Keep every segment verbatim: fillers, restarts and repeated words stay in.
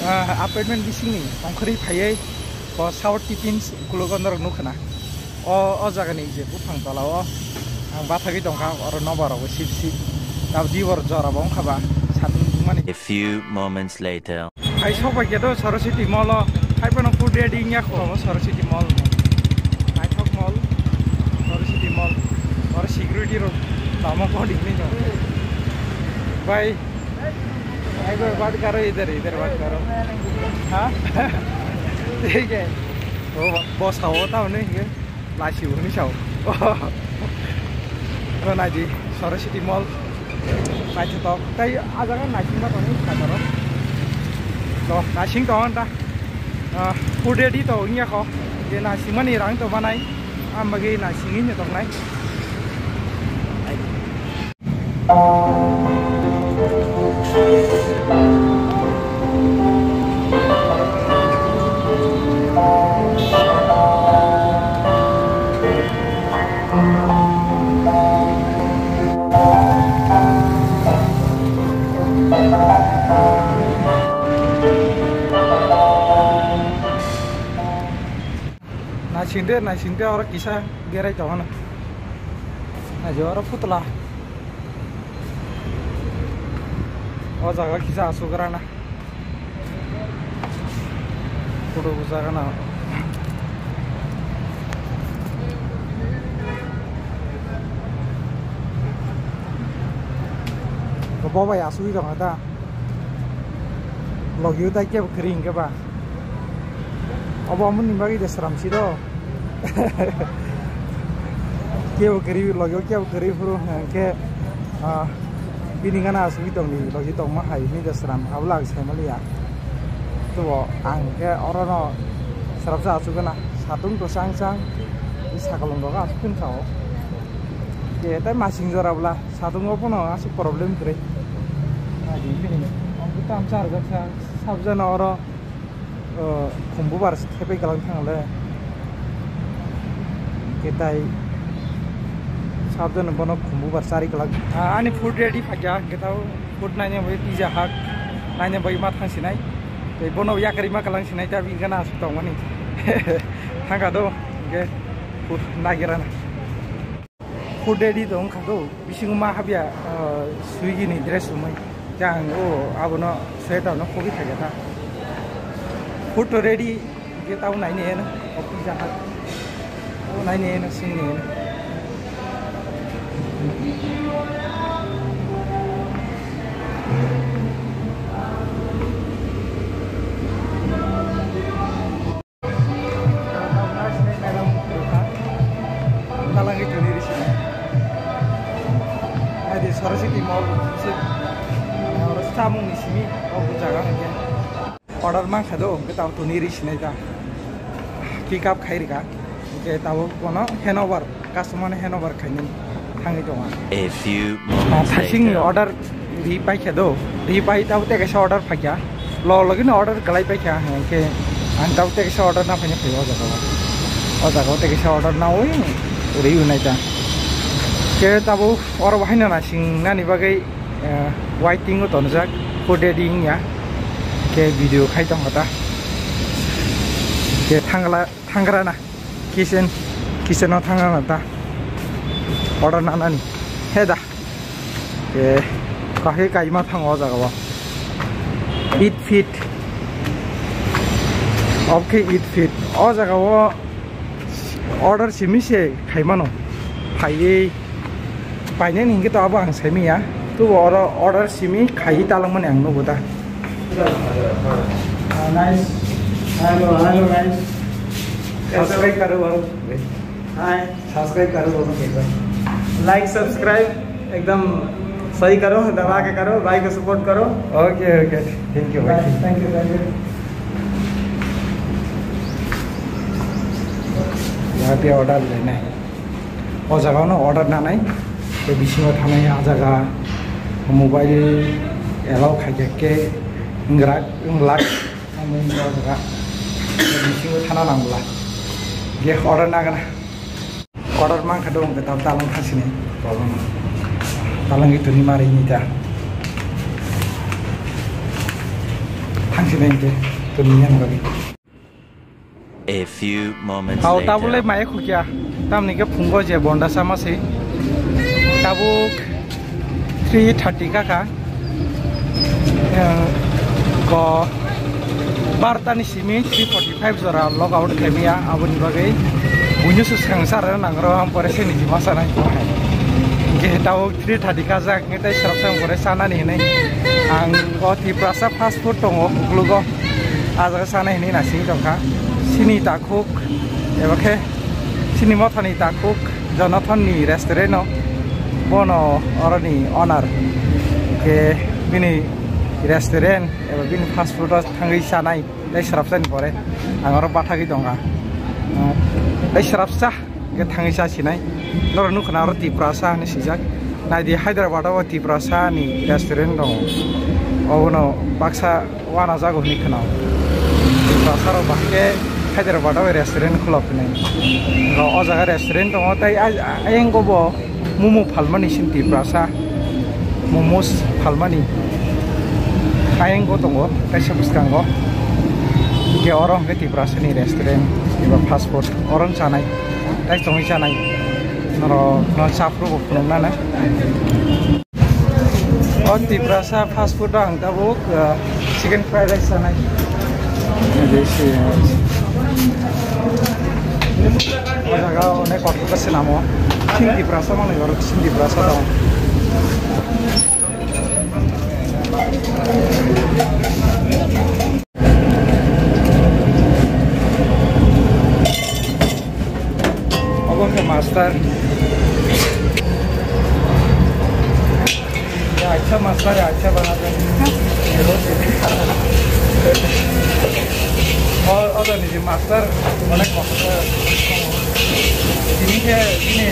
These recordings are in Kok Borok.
Ah, appointment bisingni tongkhorwi phaiwi bo South Tiffins ukologo norok nukha na. O, o jagani je buphang tola o ang bathagwi tongkha, oro nobar rogo sip sip. Tabdi bor jora bo wngkha ba, satung tungmani. A few moments later. Hai sok bai khe do Saraswati Mall o, hai phano food ready wngya kho o Saraswati Mall. Naithok mall, Saraswati Mall. Oro security rok lama podi hinwi no. Bhai, एक बार बात करो, इधर, इधर बात करो। हाँ? ठीक है। O, bo sao tamo hinwi, lasi hinwi sao. O, naidi, Saraswati Mall. Naithotok. Tai a jaga naisingma tongwi kha toro. To, naising tongo ta. Ah, food ready to wngya kho. Je naisingmani rang to manai. Ang bagwi naisingwi no tongnai. Naising de, naising de, oro kisa berai tongo no. Naidi oro putla. O jaga kisa asuk rana. Photo bujak gana. Bo bai asugwi tongkha ta. Logio tai kebo kwrwi hinkhe ba. Obo amoni bagwi de sram si do. Kebo kwrwi, logio kebo kwrwi phuru hwnkhe, ah, bini gana asugwi tongdi, logi tongma hai hwnwi da sram, abo lak sai maliya. Tubo ang khe orono srapsa asugana, satung to chang chang, i sakolong rogo asugwi sao. Khe tai masing jora bwla, satungo phano aswk problem kwrwi. Adi bini, ang khe tamsa arjak sa, sabjana oro. O, khumbu bar khepai kalang thang le. Ketai sabjano bono khumbu bar chari kalang. Ah, ani food ready phakya, ketao food naina bai Pizza Hut naina bai ma thang sinai. Tei bono yakari ma kalang sinai, ta bini gana asuk tongmani. Thangka do, ke food nagira na. Food ready to wngkha do, bisingo ma habya, ah, Swiggy ni dress romwi. Khe ang o abono sweater no khogwi thaijakha. Food to ready, je tabo naini eno, o Pizza Hut. O naini eno, singni eno. Talangwi tuni risi. Adi Saraswati Mall se, oro samung ni simi o jaga hwnkhe. Order mankha do, hwnkhe tamo tuni risi nai ta. Pick up khai rika. Hwnkhe tabo bono handover. Customer ni handover khainani thangwi tongo. A few moments later. Thaising ni order ri paikha do, ri pai tabo tei kaisa order phaikha, lo logi no order kwlai paikha, hwnkhe ang tabo tei kaisa order na phaina phaio o jaga o, o jaga o tei kaisa order nawi rwi nai ta, khe tabo oro bo haino naising nani bagwi, eh, waiting o tonjak, food ready wngya, khe video khai tongkha ta, khe thangla. Thangrana kitchen, kitchen o thangrana ta order nanani he da. E, kahai kaima thango o jaga o. Eight feet. Oke, eight feet. O jaga o order simi se khaimano. Phaiwi painani hingke to abo ang saimanya. Tubo oro order simi khai talangmani ang nugo da. Nice. Hello, hello, guys. Subscribe karo, bro. Hi. Subscribe karo, bro. Like, subscribe, ekdam sahi karo, daba ke karo, bhai ko support karo. Okay, okay. Thank you, bhai. Thank you, thank you. Yaha pe order lena hai. O jaga no order nanai, tei bisingo thanai a jaga mobile allow khaikhe khe wngrak, wngwlak, amoni o jaga bisingo thana nangla. Je order nagana. Order mankha do wngkha tamo talang khasini problem. Talang itu ni mari ni ta. Sini ke dunia lagi. A few moments Hau later. Tabuk le mai khukya. Tamni ke phungo je bonda sama se. Tabuk three thirty kaka. Yang ko barta ni simi three forty-five jora log out khaimya, aboni bagwi buino swkang sara nangro, ang pore se niji ma sanai. Hingke tabuk three thirty kajak, hingke tei srapsa ang pore sanani hinui. Ang o Tiprasa fast food tongo, uklogo. Ah jaga sana hinui nasing tongkha. Chini takhuk, eba khe chini mothani takhuk, Jonathan ni restaurant o. Bono oroni owner. Hingke bini restaurant eba bini fast food o thangwi sanai. Tei srapsani pore ang oro bathagwi tongkha. Tei srapsa. Hingke thangwi cha sinai. Norok nukha na oro Tiprasa hinui swijak. Naidi Hyderabad o Tiprasa ni restaurant tongo. Obono baksa wana jago hinui khna. Tiprasa rok bahai khe Hyderabad o restaurant khulok hinui. O jaga restaurant tongo tei ayang o bo momo phalmani sin Tiprasa. Momos phalmani ayang o tongo kaisa bwskango. Hingke oro hingke Tiprasa ni restaurant eba fast food oro chanai. Tai tongwi chanai. Norok no chapru bo phunuknana. O Tiprasa fast food ang tabuk, uh, chicken fried rice sanai. O jaga onek kotor khe swnamo. Chini Tiprasa manwi oro chini Tiprasa dong. Obo khe master. Ya, acha master, acha bana. O, odo ni master, onek kotor. Ini khe, ini,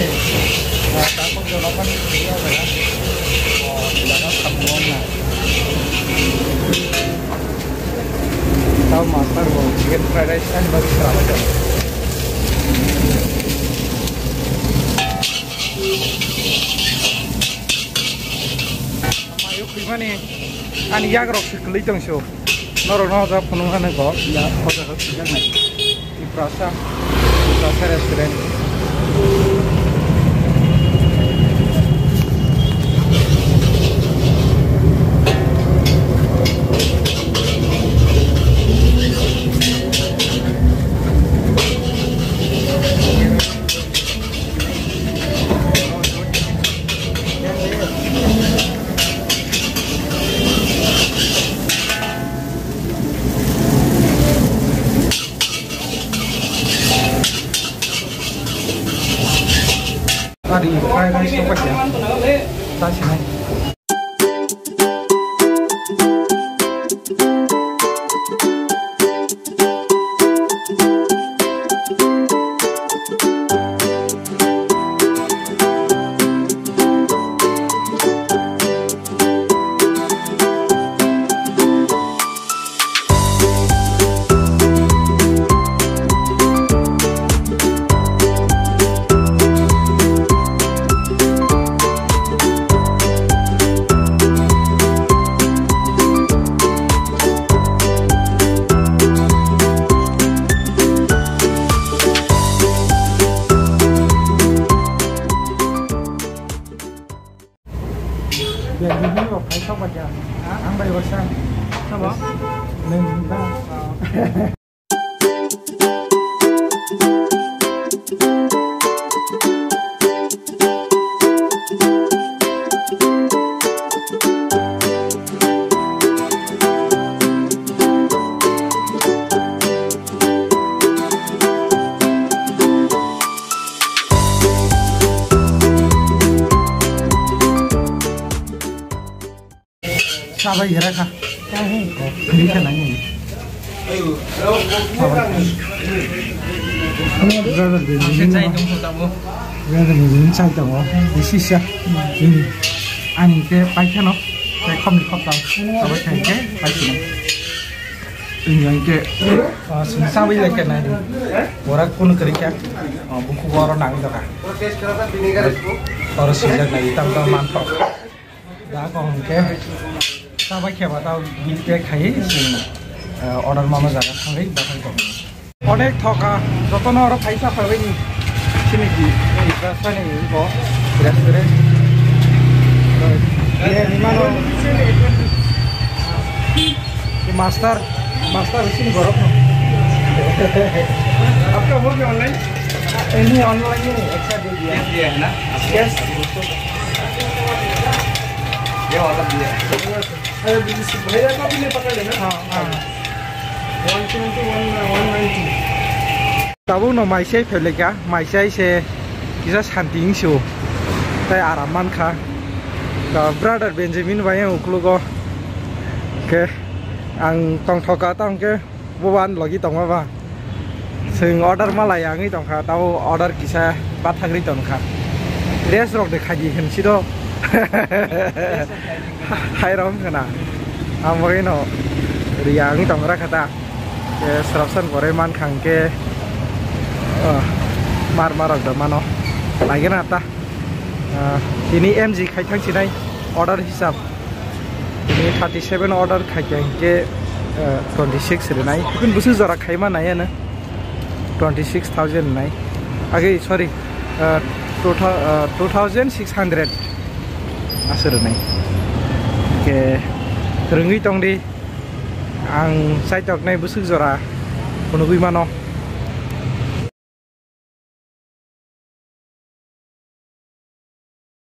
ah, takok jono kan, ini jaga. Oh, jaga kamu na. Tao master bo chicken fried rice ani bagwi srabo. Mayo khwimani ani yagrok se kwlwi tongso. Norok no hoja phunuk hano go ya hoja rok swijak nai. Tiprasa, Tiprasa restaurant. Ari fried rice ko pakai. Tasi nai. Ya, ini lo, kaisa baca. Ang bai baca. Apa? Neng, neng. Sabai era kha. Kiri kha nang ni. Brother de. Brother de ni chai tongo. Bisi sa. Ani ke pai khano. Pai kham ni khap ta. Sabai khai ke pai khano. Ini yang ke. Sung sabai lai ke nai. Ora kun kiri kha. Buku oro nang doka. Oro sijak nai tam tam man tok. Da kong ke. Sabai kheba tao bill pay khai sing. Order mama jaga thangwi bathang tong. Onek thoka, jotono oro phaisa phaibaini. Sini di, ni rasta ni bo, restaurant. Ye, ni mano. Ye master, master sini borok no. आपका हो गया ऑनलाइन? नहीं, ऑनलाइन नहीं, अच्छा दे दिया। कैश दिया है ना? कैश। ये वाला दिया है। अरे, भैया का भी नहीं पकड़ लेना। हाँ, हाँ। One twenty, one, one ninety. Tabuk no maisai phelika, maisai se kisa santi wngsu. Tai aram mankha. Ta brother Benjamin bai ang uklugo. Ke ang tongthoka tong ke boban logi tongma ba. Sing order malai angwi tongkha, tabo order kisa bathagri tongkha. Rest rok de khaji hinsi do. Hai rom khana. Amoi no riya wngwi tong rakha ta. Ke srapsan gore man khang ke, ah, mar mar rok da mano. Lagi na ta. Ah, tini M G khai thang sinai order hisab. Tini thirty seven order khai ke, ah, twenty six rinai. Kun busu jora khai ma nai na. Twenty six thousand nai. Age, sorry, ah, two thou-, ah, two thousand six hundred. Aswrwnai. Ke rwngwi tongdi. Ang chaitoknai bwswk jora phunugwi mano.